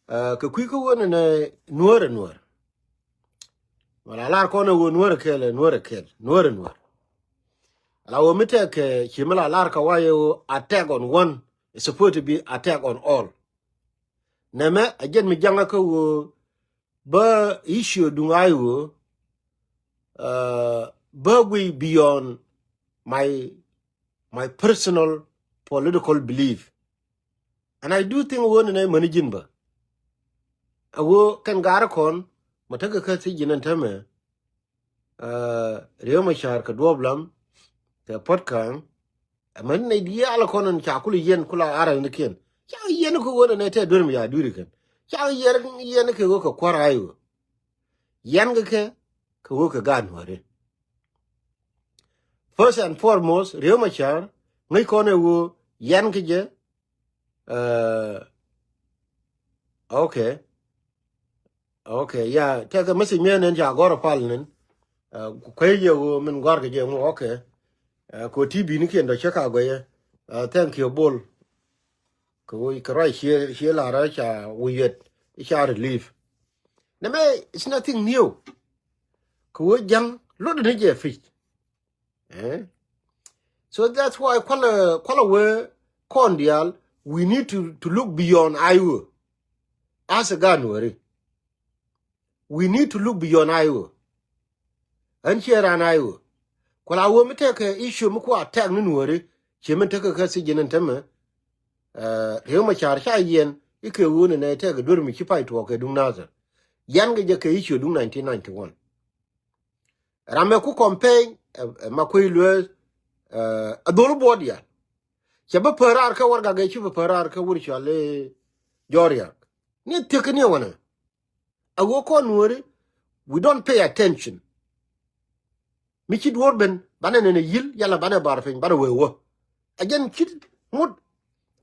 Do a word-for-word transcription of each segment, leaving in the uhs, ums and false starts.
Kɛ kui̱ kä ɣöö nɛnɛ Nuäär ɛ Nuäär. Wala lar kɔn ɛ ɣöö Nuäär ɛ kɛl, ɛ Nuäär ɛ kɛl, Nuäär ɛ Nuäär. Ala ɣöö mi tɛk kɛ ci mi la lar kɛ wa̱i̱ ɛ ɣöö attack on one is supposed to be attack on all. Nɛmɛ a jɛn mi jaŋä kä ɣöö bä issue duŋ Iowa bä guiy beyond my my personal political belief. And I do think ɣöö nɛnɛ mäni ji̱n bä a ɣöö kɛn gaari kɔn ma tekɛ kä thiec ji̱n ɛn tämɛ. Riek Machar kɛ duɔ̱ɔ̱p lam kɛ Puot Kaŋ. Ɛmɛn nɛy diaal kɔn in ca kul yiɛn kula arɛl ni kiɛn ca yiɛn kɛ ɣöö nɛnɛ tɛ duer mi ya dui̱ri kɛn ca yiɛn yiɛn kɛ ɣöö kɛ kua̱r Iowa. Yiɛn kɛ kɛ kɛ ɣöö kɛ gaat Nuääri. First and foremost, Riek Machar ŋäc kɔn ɛ ɣöö yiɛn kɛ jɛ. Okay. Okay, ya tɛkɛ message mi ɛn ca gɔr pal nin. Kuey jɛ ɣöö min gɔr kɛ jɛ ŋu. Okay. Ko T V ni kiɛn dɔ cɛ ka guɛyɛ. Thank you Bol. Kɛ ɣöö kɛ ruac cie cie lar ca wi̱i̱ yet ca relief. Nɛmɛ it's nothing new. Kɛ ɣöö ja̱ŋ lot ni jɛ pi̱c. So that's why kualɛ kualɛ wee kɔn diaal, we need to, to look beyond Iowa. As a gaat Nuääri, we need to look beyond Iowa. Ɣän ciɛ raan Iowa. Kuala wee mi tekɛ issue mi kua attack ni Nuääri ciɛ mi tekɛ kä thiec ji̱n ɛn tämɛ. Riek Machar ca yiɛn i̱ kɛ ɣöö nɛnɛ tekɛ duer mi ci pay tuɔɔk kɛ duŋ Nasir. Yiɛn kɛ jɛ kɛ issue duŋ nineteen ninety-one. Ram mɛ ku campaign ɛ Makuei Lueth. Ɛ dhol buɔt ya cɛ bi pär raar kä warɛgak ɛ ci bi pär raar kä wur cɔal i̱ Jɔriak. Ni thiek ni wanɛ a ɣöö kɔn Nuääri, we don't pay attention. Mi ci duɔ̱ɔ̱r ben banɛ nɛnɛ yi̱l yala banɛ bar piny banɛ wee wä. A jɛn ci ŋut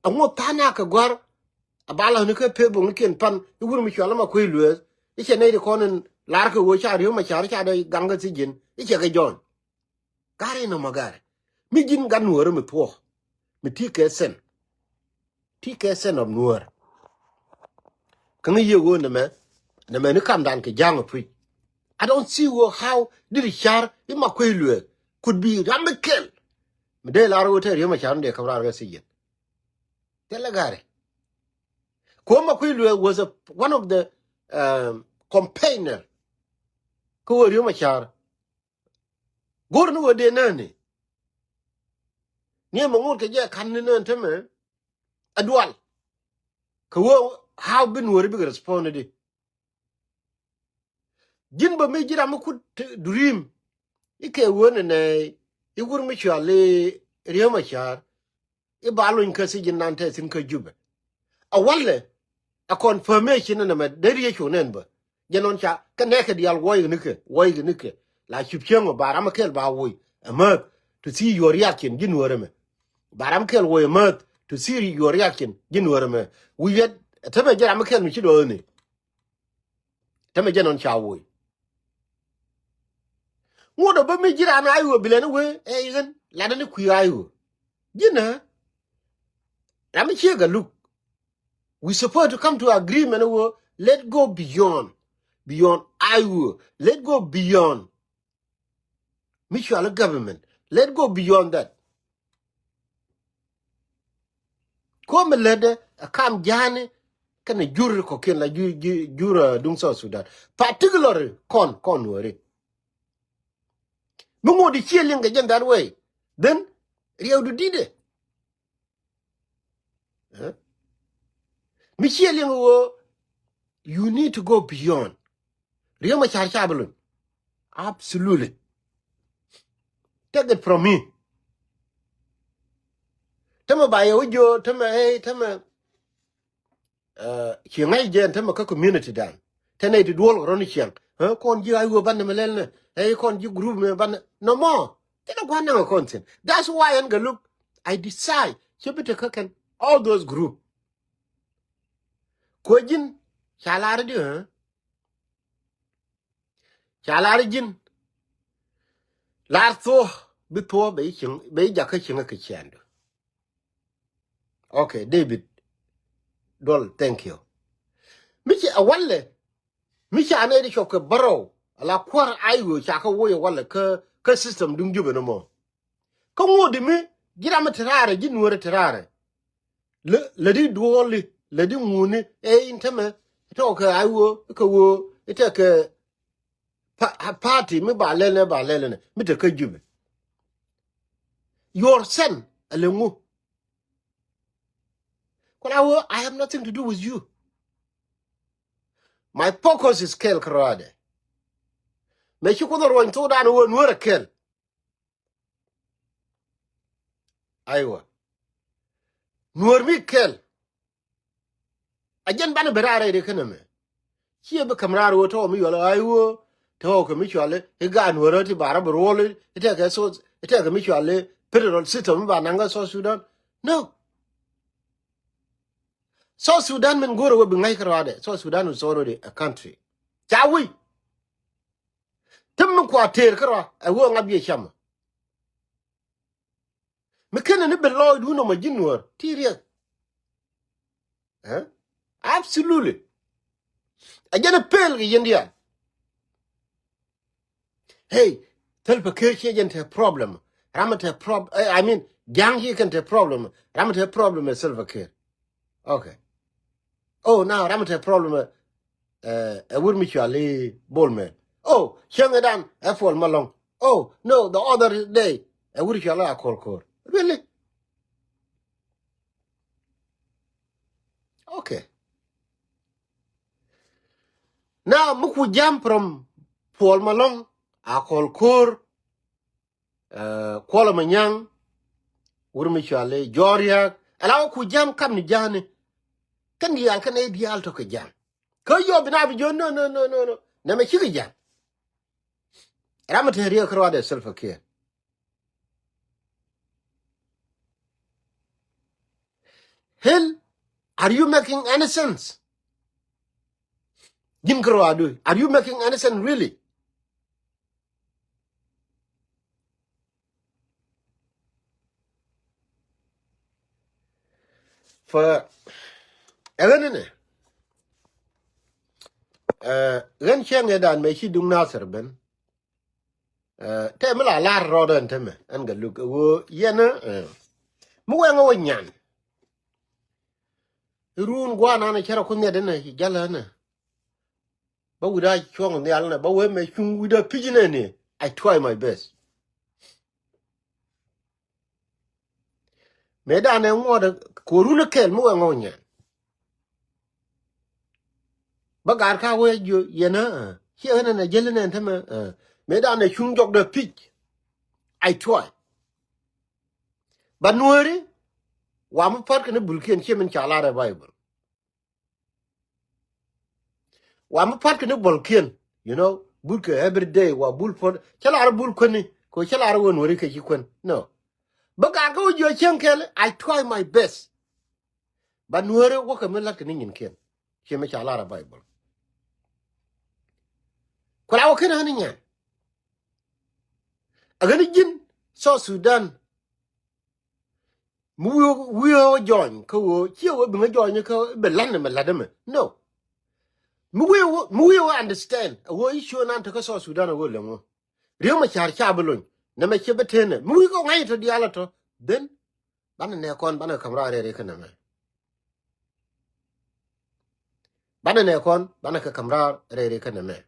a ŋut tha̱a̱ŋ na kɛ gɔ̱a̱r. A ba la̱th ni kä pek bo̱ŋ ni kiɛn pan i̱ wur mi cɔal i̱ Makuei Lueth. I̱ cɛ nɛy ti kɔn in lar kɛ ɣöö ca Riek Machar ca dee gaŋ kä thiec ji̱n i̱ cɛ kɛ join. Gari nɔmɔ gari mi ji̱n gat Nuääri mi thuɔ̱k mi ti kɛ sɛn. Ti kɛ sɛn ɔm Nuäär. Kä ŋäc yɛ ɣöö nɛmɛ nɛmɛ ni kamdan kɛ ja̱a̱ŋ ɔ puc. I don't see ɣöö how diri car i̱ Makuei Lueth could be ram mi kɛl. Mi dee lar ɣöö te Riek Machar ni dee käp raar kä thiec ji̱n. Thilɛ gari. Ko Makuei Lueth was a one of the campaigner. Kä wä Riek Machar go̱r ni wä dee nääni. Ni ɛmɛ ŋot kɛ jɛ ka̱n ni nään tämɛ a dual. Kɛ wä how bi Nuääri bikɛ respond di. Ji̱n bä mi ji̱ ram mi kut dream i̱ kɛ wä nɛnɛ i̱ wur mi cɔal i̱ Riek Machar i̱ ba lony kä thiec ji̱n nan te thi̱n kä Jubɛ. A walɛ a confirmation nɛmɛ dee riec cu nɛn bä. Jɛ nɔn ca kɛ nɛɛkɛ diaal wuɔc kɛ nikɛ wuɔc kɛ nikɛ. La cup cieŋ ɔ ba ram kɛl ba wuɔc ɛ määth to see your reaction ji̱ Nuäär ɛmɛ. Ba ram kɛl wuɔc ɛ määth to see your reaction ji̱ Nuäär ɛmɛ. Wi̱i̱ yɛt ɛ tämɛ jɛ ram kɛl mi ci dɔɔni. Tämɛ jɛ nɔn ca wuɔc. Ŋot ɔ bä mi ji̱ raan Iowa bi lɛn wee ɛ i̱ ɣän latdä ni kui̱ Iowa. Ji̱n ɛ ram mi ciek a luk. We supposed to come to agreement wä let go beyond beyond Iowa. Let go beyond mi cɔal i̱ government. Let go beyond that. Ko mi lätdɛ ɛ kam ja̱a̱ni kɛnɛ jur kɔ̱kiɛn la jur, jur, jur duŋ South Sudan. Particularly kɔn kɔn Nuääri. Mi ŋot di ciɛ liŋ kɛ jɛn that way. Then riɛwdu di̱tdɛ. Mi ciɛ liŋ ɣöö you need to go beyond. Riek Machar ca bi luny. Absolutely. Take it from me. Tämɛ ba yɛ wä jiö tämɛ ey tämɛ. Ci ŋa̱c jɛ tämɛ kä community dan. Te nɛy ti duɔl kɛ rɔn ni ciɛŋ. Kɔn ji̱ Iowa banɛ mɛ lɛl nɛ ey kɔn ji̱ group mɛ banɛ nɔmɔ. Thilɛ gua̱n naŋ kɔn thi̱n. That's why ɛn kɛ look I decide cä bi te kä kɛn all those group. Kuɛ ji̱n ca lar di. Ca lar ji̱n lar thuɔ̱ bi thuɔ̱ bɛ ji̱ jakä cieŋä kɛ ciɛɛndu. Okay, David Dual, thank you. Mi ci a walɛ. Mi ca nɛy ti cɔp kɛ bärɔw ala kuäär a i̱ ɣöö ca kɛ woc a walɛ kä, kä system duŋ Jubɛ ni mɔ. Kä ŋot di mi ji̱ ram mi te raarɛ, ji̱ Nuäärɛ te raarɛ. Lɛ, lɛ di duɔɔli, lɛ di ŋuni, ɛ in tämɛ, tɔk kɛ a i̱ ɣöö, kɛ ɣöö, tɛk kɛ pa-, party mi ba lɛl nɛ, ba lɛl nɛ, mi te kä Jubɛ. Your son, ɛ lɛ ŋu. Kula wä, I have nothing to do with you. My focus is kɛl kärɔadɛ. Mɛ ci Kuoth ruɔny thokdan wä Nuäär ɛ kɛl. Aiwa. Nuäär mi kɛl. A jɛn banɛ ben raar rɛy ri känɛ mɛ. Ciɛ bi käm raar wä tɔɔ mi yual a i̱ wä tɔɔ kɛ mi cuali i̱ gaat Nuäärä ti ba rɔ bi ruɔl i̱ tɛkɛ South, i̱ tɛkɛ mi cuali federal system i̱ ba naŋ kä South Sudan. No. South Sudan min go̱o̱rɛ wä bi ŋa̱c kärɔadɛ. South Sudan is already a country. Ca wi̱c. Ti mi kua tëër kärɔa ɛ wä ŋa biɛ camä. Mi kenɛ ni bɛ lɔɔcdun nɔmɔ ji̱ Nuäär ti riɛk. Ɛ? Absolutely. A jɛn a pel kɛ yɛn diaal. Hey, Salva Kiir ciɛ jɛn te problem. Ram te prob-, eh, I mean, Ja̱a̱ŋ ci kɛn te problem. Ram te problem ɛ Salva Kiir. Okay. Oh, now ram te problem ɛ, ɛ wur mi cuali Bol Mel. Oh, cäŋɛ dan ɛ Paul Malong. Oh, no, the other day ɛ wur cuali Akol Koor. Really? Okay. Now mi ku jam from Paul Malong, Akol Koor, Kuɔlɛ Manyaŋ, wur mi cuali Jɔriak, ala wä ku jam kam ni ja̱a̱ni. Kɛn diaal kɛn ɛ diaal tɔk kɛ jam. Kä yɔ bi na bi jiö, no, no, no, no, no. Nɛmɛ cikɛ jam. Ram mi te riɛk kärɔadɛ Salva Kiir. Hell, are you making any sense? Ji̱n kärɔadu, are you making any sense really? Fa, ɛ ɣän inɛ, ɛ, ɣän cäŋ ɛ dan mɛ ci duŋ Nathir ben. Ɛ, tɛ mi la lar rɔɔdɛ ɛn tämɛ ɛn gɛ luk ɛ ɣöö yɛn, ɛ, mi wɛŋɛ wä nyan. Run guanan ɛ cärɛ ku nhiat inɛ ci jal ɛnɛ. Bä wi̱cdä cuɔ̱ŋ nhial nɛ bä wee mɛ cuŋ wi̱cdä pi̱c nɛ ni. I try my best. Mëë danɛ ŋuɔ̱t ko̱run kɛl mi wee ŋɔ̱ nyɛn. Bä gaar ka wee jiö yɛn ɛ ciɛ ɣän ɛn ɛ jäl nɛ tämɛ. Mëë danɛ cuŋ jɔkdä pi̱c. I try. Ba Nuääri wa mi pät kɛ ni bulkiɛn ciɛ min ca lar ɛ Baibol. Wa mi pät kɛ ni bɔlkiɛn, you know, bul kɛ every day wa bul pät. Cä lar bul kuäni kɛ cä lar wä Nuääri kɛ ci kuän. No. Bä gaar kä wä jiɔ cieŋ kɛl, I try my best. Ba Nuääri wä kɛ mi lat kɛ ni nyinkiɛn. Ciɛ mi ca lar a Baibol. Ku la wä kɛn ɣän ni nyan. A ɣän ni ji̱n South Sudan. Mi wi̱i̱, wi̱i̱ ɣä wä jɔny kä ɣöö ciɛ wä bi ŋä jɔny kä bɛ la̱t ni mɛ la̱t ɛmɛ. No. Mi wi̱i̱ wä, mi wi̱i̱ wä understand a ɣöö i̱ ciö nan te kä South Sudan a ɣöö lɛ ŋö. Riek Machar ca bi lony. Nɛmɛ ciɛ bä tenɛ. Mi wi̱i̱ kɔ ŋa̱c tɔ diaal a tɔ. Then banɛ nɛ kɔn banɛ käm raar rɛɛri kä nɛmɛ. Banɛ nɛ kɔn banɛ kɛ käm raar rɛɛri kä nɛmɛ.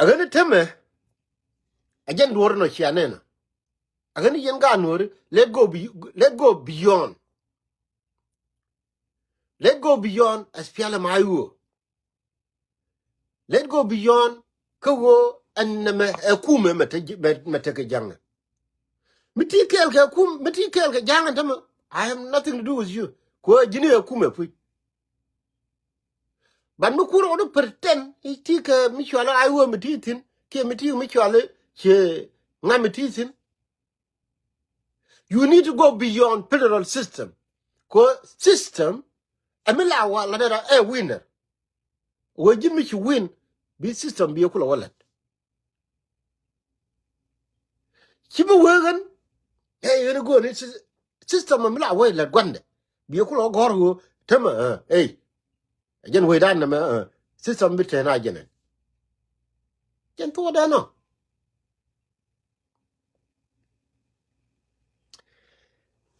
A ɣän ni tämɛ. A jɛn duɔ̱ɔ̱r nɔ cia nɛnɔ. A ɣän ni yɛn gaat Nuääri, let go be, let go beyond. Let go beyond as pialɛ ma iwuɔ. Let go beyond kä ɣöö ɛn nɛmɛ ɛ kumɛ mɛ te, mɛ, mɛ tekɛ ja̱ŋɛ. Mi ti kɛɛl kɛ kum, mi ti kɛɛl kɛ ja̱ŋɛ tämɛ. I have nothing to do with you. Kuɛ ji̱ni ɛ kumɛ puc. But mi kur ɣɔni pretend i̱ ti kɛ mi cuali I O mi ti thi̱n kiɛ mi ti mi cuali ciɛ ŋa mi ti thi̱n. You need to go beyond federal system. Kɛ system ɛ mi la wa la dee ɛ winner. Wee ji̱ mi ci win bi system bi kulɛ wä lät. Ci bi wee ɣän ɛ ɣän go̱o̱ni system ɛ mi la wee lät gua̱ndɛ. Biɛ kulɔ gɔ̱r ɣöö tämɛ, ɛ, ey. Ɛ jɛn wecdan nɛmɛ, ɛ, system bi tɛn a jɛn ɛn. Jɛn thuɔɔdɛ nɔ.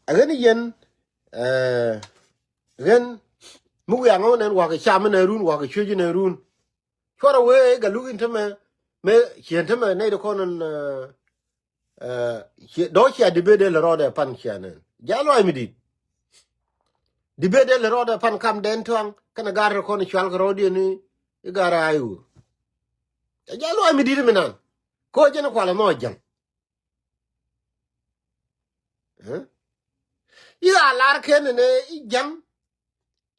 Ɛ ɣän yɛn, ɛ, ɣän mi wiaŋ ɣän ɛn wakä cam ɛn ɛ run, wakä cuec ɛn ɛ run. Cuarɛ wee ɛ galuk in tämɛ, mëë ciɛn tämɛ nɛy ti kɔn in, ɛ, ɛ, cie, dɔ̱ cia debate dee lɛ rɔɔdɛ pan cia nɛn. Ja luac mi di̱t. Debate dee lɛ rɔɔdɛ pan kam dɛn tuaŋ, kɛnɛ gar rɛ kɔn cual kɛ rɔɔdiɛn i̱, i̱ gar a i̱ wur. Ja luac mi di̱t mi nan. Ko jɛn kualɛ mɔ jäŋ. Ɛ? I̱ a lar kɛn ni i̱ jäŋ.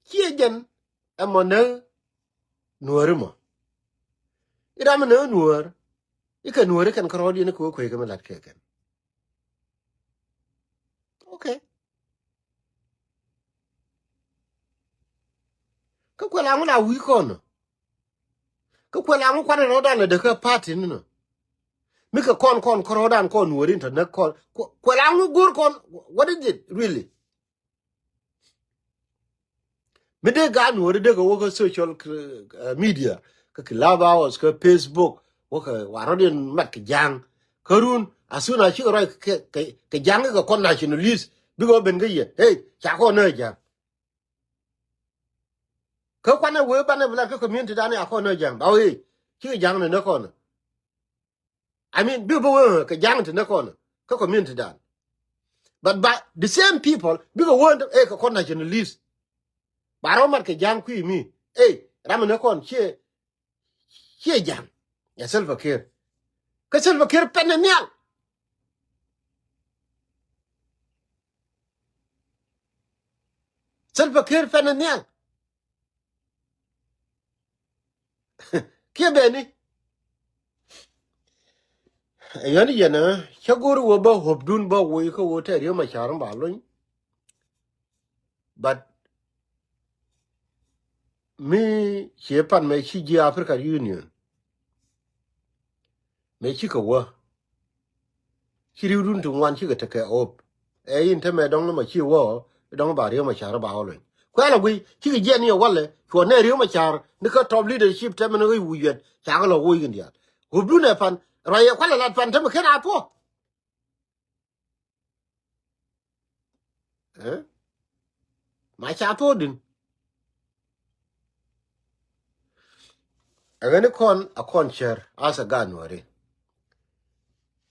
Ciɛ jɛn ɛmɔ näk nuääri mɔ. I̱ ram mi näk nuäär. I̱ kɛ nuääri kɛn kärɔɔdiɛn i̱ kɛ wä kueec kɛ mi lat kɛ kɛn. Okay. Kä kuɛ la ŋun a wi̱i̱ kɔn nɔ. Kä kuɛ la ŋun kuanɛ rɔɔdan lɛ dee kä party ni nɔ. Mi kɛ kɔn kɔn kärɔɔdan kɔn nuääri in tɔ näk kɔn. Kuɛ, kuɛ la ŋun go̱o̱r kɔn. What is it really? Mi dee gaat nuɔ̱ɔ̱ri dee kɛ wä kä social, uh, media, kä Clubhouse, kä Facebook, wä kɛ wa rɔ̱diɛn mat kɛ ja̱a̱ŋ. Kä run, as soon as cikɛ ruac kɛ, kɛ, kɛ ja̱a̱ŋ kɛ kɔn nationalist, bikɛ wä ben kä yɛ. Hey, ca kɔn nä ja̱a̱ŋ. Kä kuanɛ wee banɛ bi lat kä community dan a kɔn nä ja̱a̱ŋ. Ba wee, cikɛ ja̱a̱ŋ ni nä kɔn. I mean, bikɛ bä wee kɛ ja̱a̱ŋ ti nä kɔn kä community dan. But, but the same people bikɛ wee ɛ kɛ kɔn nationalist. Ba rɔ mat kɛ ja̱a̱ŋ kui̱ mi. Ey, ram nä kɔn ciɛ, ciɛ ja̱a̱ŋ. Ya Salva Kiir. Kä Salva Kiir pɛn ni nhial. Salva Kiir pɛn ni nhial. Kiɛ beni. Yɔn yɛn, eh, cä go̱r wä bä hope dun bä woi kä wä tɛ Riek Machar ba lony. But mi cie pan mɛ ci ji̱ African Union. Mëë cikɛ wä. Ci ri̱wdun ti ŋuan cikɛ tekɛ hope. Ɛ in te mɛ dɔ̱ŋ ni ma ci wä, dɔ̱ŋ ba Riek Machar ba wä luny. Kuɛ la guiy, cikɛ jiɛn ni ɛ walɛ, cuɔ nɛ Riek Machar, ni kä top leadership te mɛn ɣöc wi̱i̱ yuɛt, cakɛ lɔ woc kɛn diaal. Hope dun ɛ pan, ruac ɛ kualɛ lat pan te mɛ ken a thuɔ. Eh? Ma ca thok din. Ɛ ɣän ni kɔn a kɔn cär as a gan wari.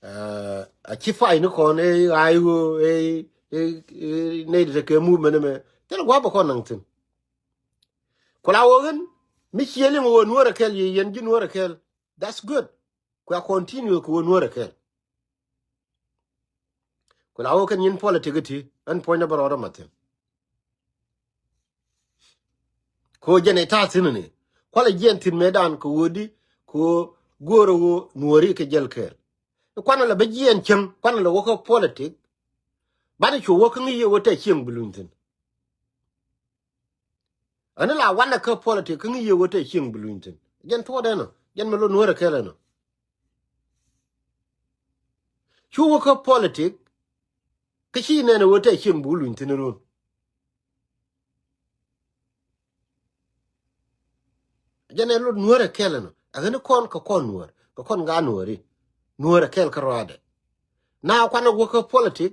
Eh, a ci fay ni kɔn ɛ ɣaay ɣöö ɛ, ɛ, ɛ, nɛy ti te kɛ movement mɛ. Thil gua̱a̱p a kɔn naŋ thin. Ku la wä ɣän mi ciël in wä nuɔ̱ɔ̱r a kɛl yɛ yɛn ji̱ nuɔ̱ɔ̱r a kɛl. That's good. Ku a continue kɛ wä nuɔ̱ɔ̱r a kɛl. Ku la wä kɛn nyin politik iti ɛn puɔ̱ny na bä rɔɔdä ma thi̱n. Ku jɛn ɛ ta̱a̱ thi̱n ni kualɛ jiɛn thi̱n mëëdan kɛ wä di kɛ wä go̱o̱rä wä nuɔ̱ɔ̱ri kɛ jɛl kɛɛl. Kuanɛ lɛ bä jiɛn cäŋ kuanɛ lɛ wä kä politik. Banɛ cu wä kä ŋi̱i̱c yɛ wä tɛ cieŋ bi luny thi̱n. Ani la wanɛ kä politik kä ŋi̱i̱c yɛ wä tɛ cieŋ bi luny thi̱n. Jɛn thuɔ̱ɔ̱dɛ nɔ jɛn mi lot nuɔ̱ɔ̱rɛ kɛlɛ nɔ. Cu wä kä politik kä ci nɛn ɛ wä tɛ cieŋ bi luny thi̱n run. Jɛn ɛ lot nuɔ̱ɔ̱rɛ kɛlɛ nɔ. Ɛ ɣän ni kɔn kɛ kɔn nuɔ̱ɔ̱r kɛ kɔn gaat nuɔ̱ɔ̱ri. Nuɔ̱ɔ̱rɛ kɛl kä ruaadɛ. Na kuanɛ wä kä politik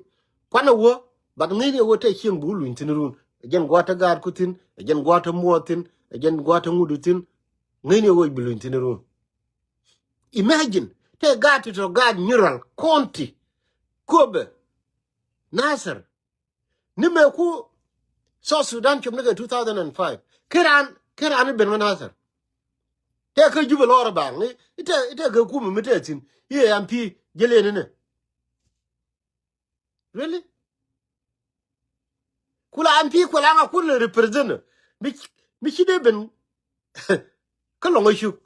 kuanɛ wä, but ŋi̱i̱c ni ɛ wä tɛ cieŋ bi wä luny thi̱n run. Ɛ jɛn gua̱a̱t te gaat ku thi̱n, ɛ jɛn gua̱a̱t te muɔɔth thi̱n, ɛ jɛn gua̱a̱t te ŋut thi̱n. Ŋi̱i̱c ni ɛ wä bi luny thi̱n run. Imagine, tɛ gaat ti tɔ gaat Nyirol County, Kobe, Nasir. Ni mɛ ku South Sudan cop ni kɛ two thousand and five. Kä raan, kä raan i̱ ben kä Nasir. Tɛ kä Jubɛ lɔɔr i̱ baŋ i̱ tɛ, i̱ tɛ kɛ kumɛ mi tɛ thi̱n i̱ ɛ M P jɛ lëë ni nɛ. Really? Ku la M P kuɛ la ŋa ku lɛ represent mi, mi ci dee ben kä Lɔŋ Acuk.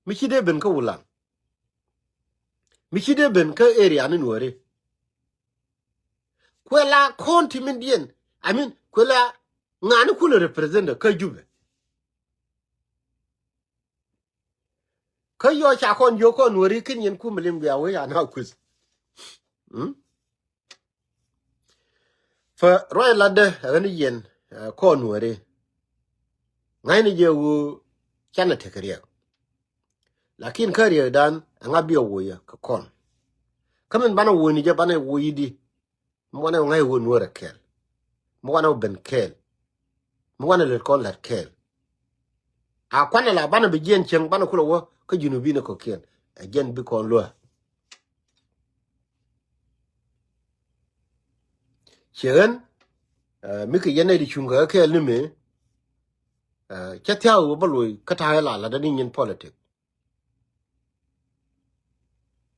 Mi ci dee ben kä Wulaŋ. Mi ci dee ben kä area ni Nuɔri. Kuɛ la county min diɛn. I mean, kuɛ la ŋa ni ku lɛ represent kä Jubɛ. Kä yɔ ca kɔn jiök kɔn Nuɔri kin yɛn kumɛ lim bia wee ana kueth. Mm? Pä ruac latdä ɛ ɣän i̱ yɛn, ɛ, kɔn Nuääri. Ŋa̱cni jɛ ɣöö canɛ tekɛ riɛk. Lakin kä riɛkdan ɛ ŋa biɛ woc yɛ kɛ kɔn. Kä min banɛ woc ni jɛ banɛ woc i̱di. Mi wanɛ ŋa̱c ɣöö Nuäär ɛ kɛɛl. Mi wanɛ ben kɛɛl. Mi wanɛ lät kɔn la̱t kɛɛl. A kuanɛ la banɛ bi jiɛn cieŋ banɛ kulɛ wä kä Junubin kɔ̱kiɛn. Ɛ jɛn bi kɔn luäk. Ciɛ ɣän, ɛ, mi kɛ yɛn nɛy ti cuŋ kɛ kɛɛl ni mëë, ɛ, cä thia̱a̱k ɣöö bä loc kä ta̱a̱ ɛ la la̱tdä ni nyin politik.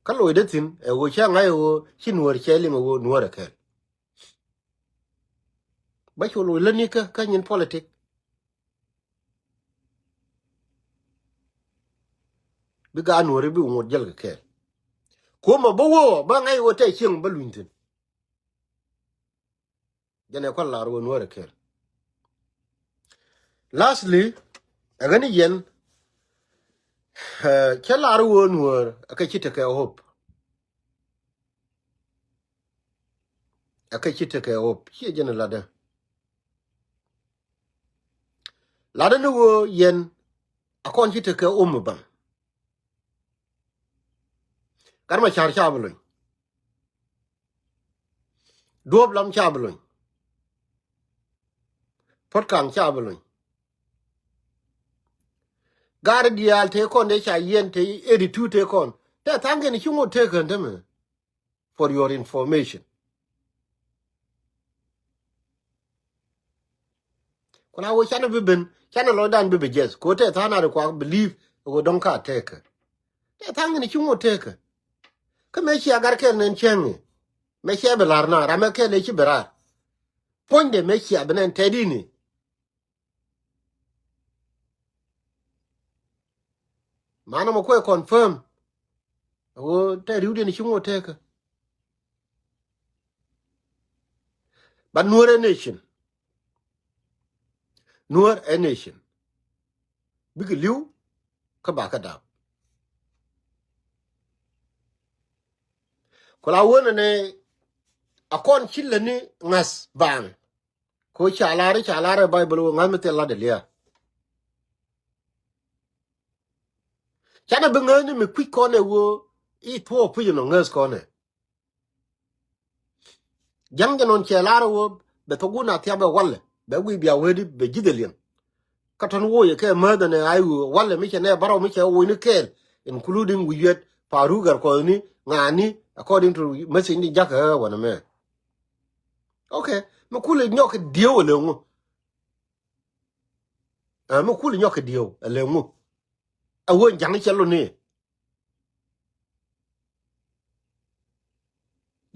Kä locdä thi̱n ɛ ɣöö cä ŋa̱c ɛ ɣöö ci Nuäär cɛ liŋ ɛ ɣöö Nuäär ɛ kɛɛl. Bä cu loc lätni kä, kä nyin politik. Bi gaat Nuääri bi ŋot jäl kɛ kɛɛl. Kumɛ bä wä bä ŋa̱c ɣöö tɛ cieŋ bä luny thi̱n. Jɛn ɛ kua̱l lar ɣöö Nuäär ɛ kɛɛl. Lastly, ɛ ɣän i̱ yɛn, ɛ, cä lar ɣöö Nuäär ɛ kɛ ci tekɛ hope. Ɛ kɛ ci tekɛ hope. Ciɛ jɛn ɛ latdä. Latdä ni ɣöö yɛn a kɔn ci tekɛ hope mi baŋ. Gat Macar ca bi lony. Duɔ̱ɔ̱p Lam ca bi lony. Puɔ̱t Kaŋ ca bi lony. Gat diaal tëë kɔn dee ca yiɛn tëë eighty two tëë kɔn. Tɛ tha̱a̱ŋ kɛn ci ŋot tëë kän tämɛ. For your information. Ku la wee canɛ bi ben, canɛ lɔcdan bi bi jɛth. Ku tɛ tha̱a̱ŋ naat kuak believe ɛ ɣöö dɔ̱ŋ ka tëëkä. Tɛ tha̱a̱ŋ ni ci ŋot tëëkä. Kä mëë cia gat kɛl nɛn cäŋ i̱. Mëë cia bi la̱r na, ram ɛ kɛl ëë ci bi raar. Puɔ̱nydɛ mëë cia bi nɛn tɛt i̱ni. Manɛ mɔ kuɛ confirm. Ɣöö tɛ ri̱wdiɛn ci ŋot tëëkä. But Nuäär ɛ nation. Nuäär ɛ nation. Bikɛ li̱w kä bakä dap. Ku la wänɛ ni a kɔn ci lätni ŋa̱th baaŋ. Ko ca lar, ca lar ɛ Baibol wä ŋa̱th mi thil latdɛ lia̱a̱. Canɛ bi ŋäthni mi kui̱c kɔn ɛ wä i̱ thuɔɔk puc inɔ ŋäth kɔn ɛ. Ja̱ŋ jɛ nɔn cɛ lar ɛ wä bɛ thok wun a thiap ɛ walɛ bɛ wi̱i̱ bia wee di bɛ ji̱th ɛ liɛŋ. Kä tɔ̱n woc ɛ kɛ määth ɛn ɛ ay ɣöö walɛ mi cɛ nɛ bärɔw mi cɛ woc ni kɛɛl, including wi̱i̱ yuɛt pa̱a̱ru gɛr kɔthni ŋa̱a̱ni according to message ni jakä ɣä wanɛ mɛ. Okay, mi kul inyɔk kɛ dieu ɛ lɛ ŋu. Ɛ mi kul inyɔk kɛ dieu ɛ lɛ ŋu. Ɛ wee ja̱ŋ cɛ luni.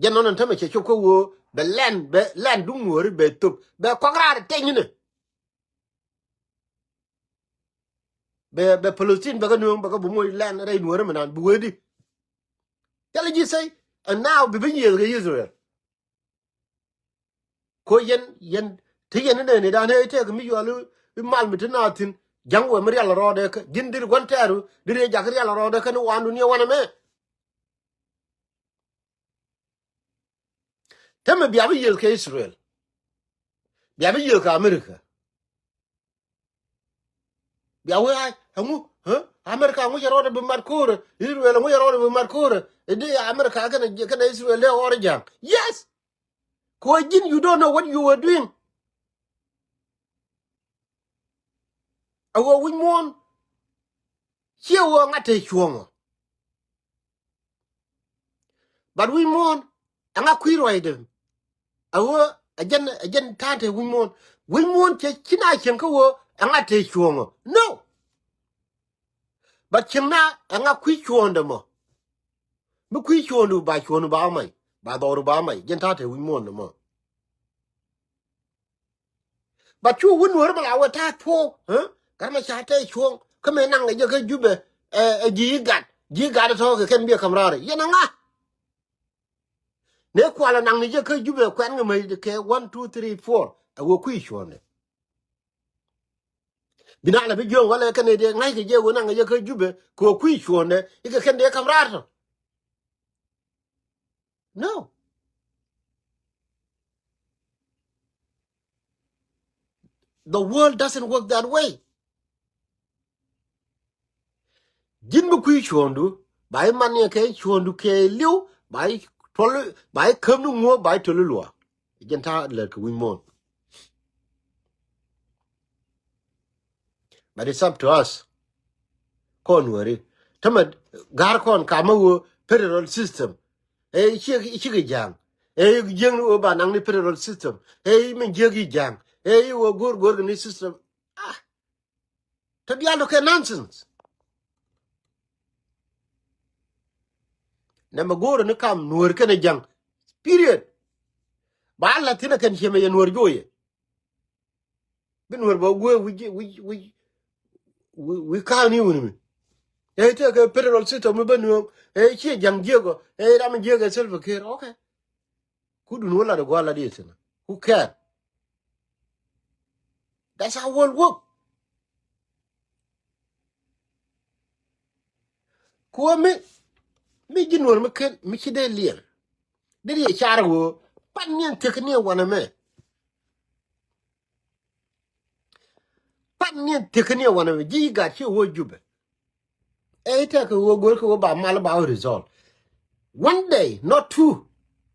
Jɛ nɔn ɛn tämɛ cɛ cop kä wee bɛ lɛn, bɛ lɛn duŋ Nuääri bɛ thop bɛ kɔk raar teny ni. Bɛ, bɛ Palestine bɛ kɛ nööŋ bɛ kɛ bi moc lɛn rɛy Nuääri mi nan bi wee di. Thilɛ ji̱ say, and now bi bi nyieth kɛ Israel. Ko yɛn, yɛn, te yɛn ni nɛni dan ɛ tëëk mi yuali i̱ mal mi te na thi̱n. Ja̱ŋ wee mi rial rɔɔdɛ kä ji̱n dir gua̱n tɛɛru dir yɛ jak rial rɔɔdɛ kä ni wandu ni wanɛ mɛ. Tämɛ bia bi yiël kɛ Israel. Bia bi yiël kɛ America. Bia wee ay, ɛŋu, huh? America ɛŋu cɛ rɔɔdɛ bi mat ko̱rɛ. Israel ɛŋu cɛ rɔɔdɛ bi mat ko̱rɛ. Idi America kɛnɛ, kɛnɛ Israel dee ɣɔr ja̱a̱ŋ. Yes. Kɛ wee ji̱n, you don't know what you were doing. A wee wi̱c muɔ̱ɔ̱n. Ciɛ wee ŋa̱t te cuɔ̱ɔ̱ŋɔ. But wi̱c muɔ̱ɔ̱n ɛŋa kui̱ ruacdɛ. A ɣöö ɛ jɛn, ɛ jɛn ta̱a̱ te wi̱c muɔ̱ɔ̱n. Wi̱c muɔ̱ɔ̱n cɛ ci na cieŋ kä ɣöö ɛŋa te cuɔ̱ɔ̱ŋɔ. No. But cieŋ na ɛŋa kui̱ cuɔ̱ɔ̱ŋdɛ mɔ. Mi kui̱ cuɔ̱ɔ̱ŋdu ba cuɔ̱ɔ̱ŋdu ba mac. Ba dhɔru ba mac. Jɛn ta̱a̱ te wi̱c muɔ̱ɔ̱n mɔ. But cu wun wär mi la wä ta̱a̱ thuɔ̱ɔ̱ŋ, eh? Gat ma ca tɛy cuɔ̱ɔ̱ŋ kä mëë naŋ kɛ jɛ kä Jubɛ, eh, eh, ji̱ gat, ji̱ gat tɔ̱ kɛ kɛn biɛ ka̱m raar yɛn aŋa. Nɛ kualɛ naŋ ni jɛ kä Jubɛ kuɛn kɛ mäc kɛ one, two, three, four. Ɛ wä kui̱ cuɔ̱ɔ̱ŋdɛ. Bi na lɛ bi jiöŋ walɛ kɛn ɛ dee ŋa̱c kɛ jɛ wä naŋ kɛ jɛ kä Jubɛ kɛ wä kui̱ cuɔ̱ɔ̱ŋdɛ ikɛ kɛn dee ka̱m raar tɔ̱. No. The world doesn't work that way. Ji̱n bi kui̱ cuɔ̱ɔ̱ŋdu, ba i̱ man ni kɛ cuɔ̱ɔ̱ŋdu kɛ li̱w, ba i̱ tuɔl, ba i̱ käm ni ŋuɔ̱ɔ̱k, ba i̱ tuɔl i̱ luaak. Jɛn ta̱a̱ lät kɛ wi̱c muɔ̱ɔ̱n. But it's up to us. Kɔn Nuääri. Tämɛ ga̱r kɔn kamä ɣöö federal system. Ɛ cikɛ, cikɛ ja̱a̱ŋ. Ɛ jiäkni ɣöö ba naŋ ni federal system. Ɛ min jiäk i̱ ja̱a̱ŋ. Ɛ ɣöö go̱r go̱r kɛ ni system. Ah. Te diaal tɔ kɛ nonsense. Nɛmɛ go̱o̱rä ni kam Nuäär kɛnɛ ja̱ŋ. Period. Ba la̱th thi̱n ɛ kɛn ciɛmɛ yɛ Nuäär joyɛ. Bi Nuäär bä guee wi̱c, wi̱c, wi̱c, wi̱c, wi̱c ka̱a̱k ni wuni mi. Ɛ tëëkɛ federal system mi bä nuɔ̱ɔ̱ŋ. Ɛ ciɛ ja̱ŋ jiäk ɔ. Ɛ ram jiäk ɛ Salva Kiir. Okay. Kudun wä lat ɛ gua̱a̱r lat yɛ thi̱n. Who care? That's how world work. Kuɔ mi, mi ji̱ Nuäär mi ken, mi ci dee liɛl. Dee yɛ car ɣöö pan niɛn thiek ni wanɛ mɛ. Pan niɛn thiek ni wanɛ mɛ. Ji̱ gat ci wä Jubɛ. Ɛ i̱ tɛk kɛ ɣöö go̱r kɛ ɣöö ba mal ba wä result. One day, not two.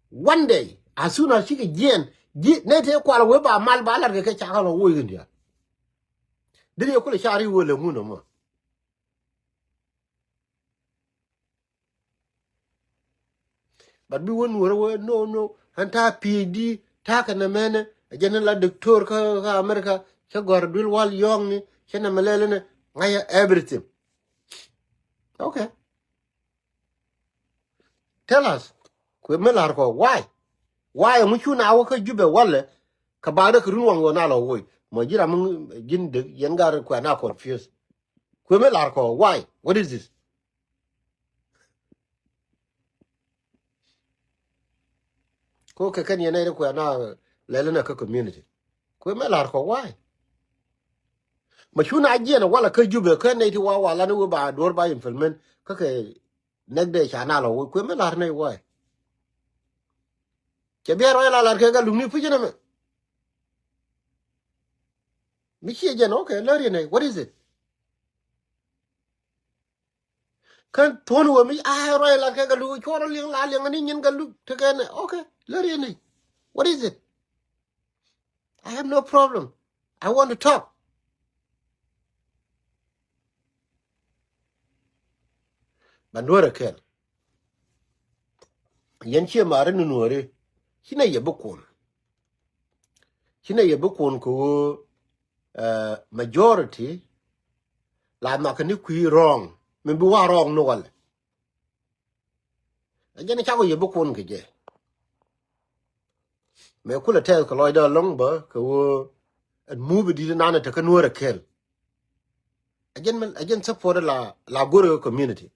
One day, as soon as cikɛ jiɛn, ji̱ nɛ tëë kual ɣöö ba mal ba lat kɛ kɛ cakɛ lɔ woc kɛn diaal. Dee yɛ kulɛ car i̱ ɣöö lɛ ŋun ɔmɔ. But bi wä Nuäärä wee, no, no, ɛn ta̱a̱ PhD, ta̱a̱ kɛ nɛmɛnɛ, ɛ jɛn ni la doctor kä, kä America, cä gɔ̱a̱r duël wal yɔ̱ɔ̱ŋni, cä nɛmɛ lɛl inɛ, ŋa̱cä everything. Okay. Tell us. Kuëë mi la̱r kɔ, why? Why ɛŋu cu na wä kä Jubɛ walɛ, kɛ bakdä kɛ run waŋ ɣöö na lɔ woc? Mɔ ji̱ ram mi ji̱n dek, yɛn gat kuɛ na confused. Kuëë mi la̱r kɔ, why? What is this? Ko kɛ kɛn yɛn nɛy ti kuɛ na lɛl inɛ kä community. Kuëë mi la̱r kɔ, why? Ma cu na jiɛn walɛ kä Jubɛ kä nɛy ti wa wa lan wee ba duɔ̱r ba implement kä kɛ next day ca na lɔ woc. Kuëë mi la̱r nɛy, why? Cɛ biɛr rɔy la la̱r kɛ gat luk ni puc inɛ mɛ. Mi ciɛ jɛn, okay, lär yɛn nɛy, what is it? Kän thuɔ̱n wee mi a rɔy lat kɛ gat luk, cuɔr liŋ la liŋ ni nyin gat luk tekɛ nɛ. Okay, lär yɛn nɛy. What is it? I have no problem. I want to talk. Ba Nuäärä kɛl. Yɛn ciɛ mari ni Nuääri. Ci nɛ yɛ bi kun. Ci nɛ yɛ bi kun kɛ ɣöö, eh, majority la nhɔakɛ ni kui̱ wrong. Min bi wa wrong ni walɛ. Ɛ jɛn cakɔ yɛ bi kun kɛ jɛ. Mɛ kulɛ tɛth kɛ lɔcdä ɛlɔ̱ŋ bä kɛ ɣöö ɛn mubi di̱t nanɛ tekä Nuäärä kɛl. Ɛ jɛn mɛ, ɛ jɛn support la, la go̱rɛ community.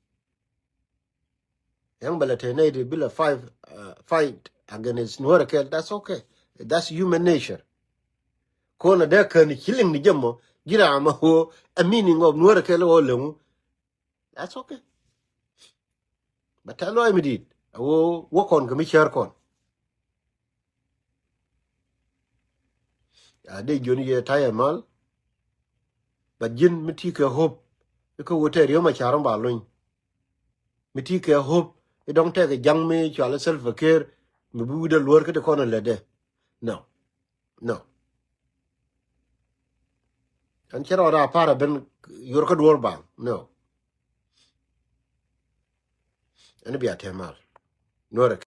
Yɛn bɛ lɛ te nɛy ti bi lɛ fight, uh, fight against Nuäärä kɛl. That's okay. That's human nature. Kɔn a dee kän ci liŋ ni jɛ mɔ, ji̱ ram a ɣöö a meaning of Nuäärä kɛl ɣöö leŋu. That's okay. Bɛ tɛth lɔaac mi di̱i̱t a ɣöö wä kɔn kɛ mi cär kɔn. A dee jiön yɛ ta̱yɛ mal. But ji̱n mi ti kɛ hope i̱ kä ɣöö tɛɛr yio̱m a ca̱r ɣän ba luny. Mi ti kɛ hope i̱ dɔ̱ŋ tɛkɛ ja̱ŋ mi cɔal i̱ Salva Kiir mi bi wi̱cdɛ luäär kä ti kɔn in lätdɛ. No. No. Ɛn cɛ rɔɔdɛ a pa̱r a ben yuɔr kä duɔ̱ɔ̱r baŋ. No. Ɛn bia tɛmal. Nuɔrɛ.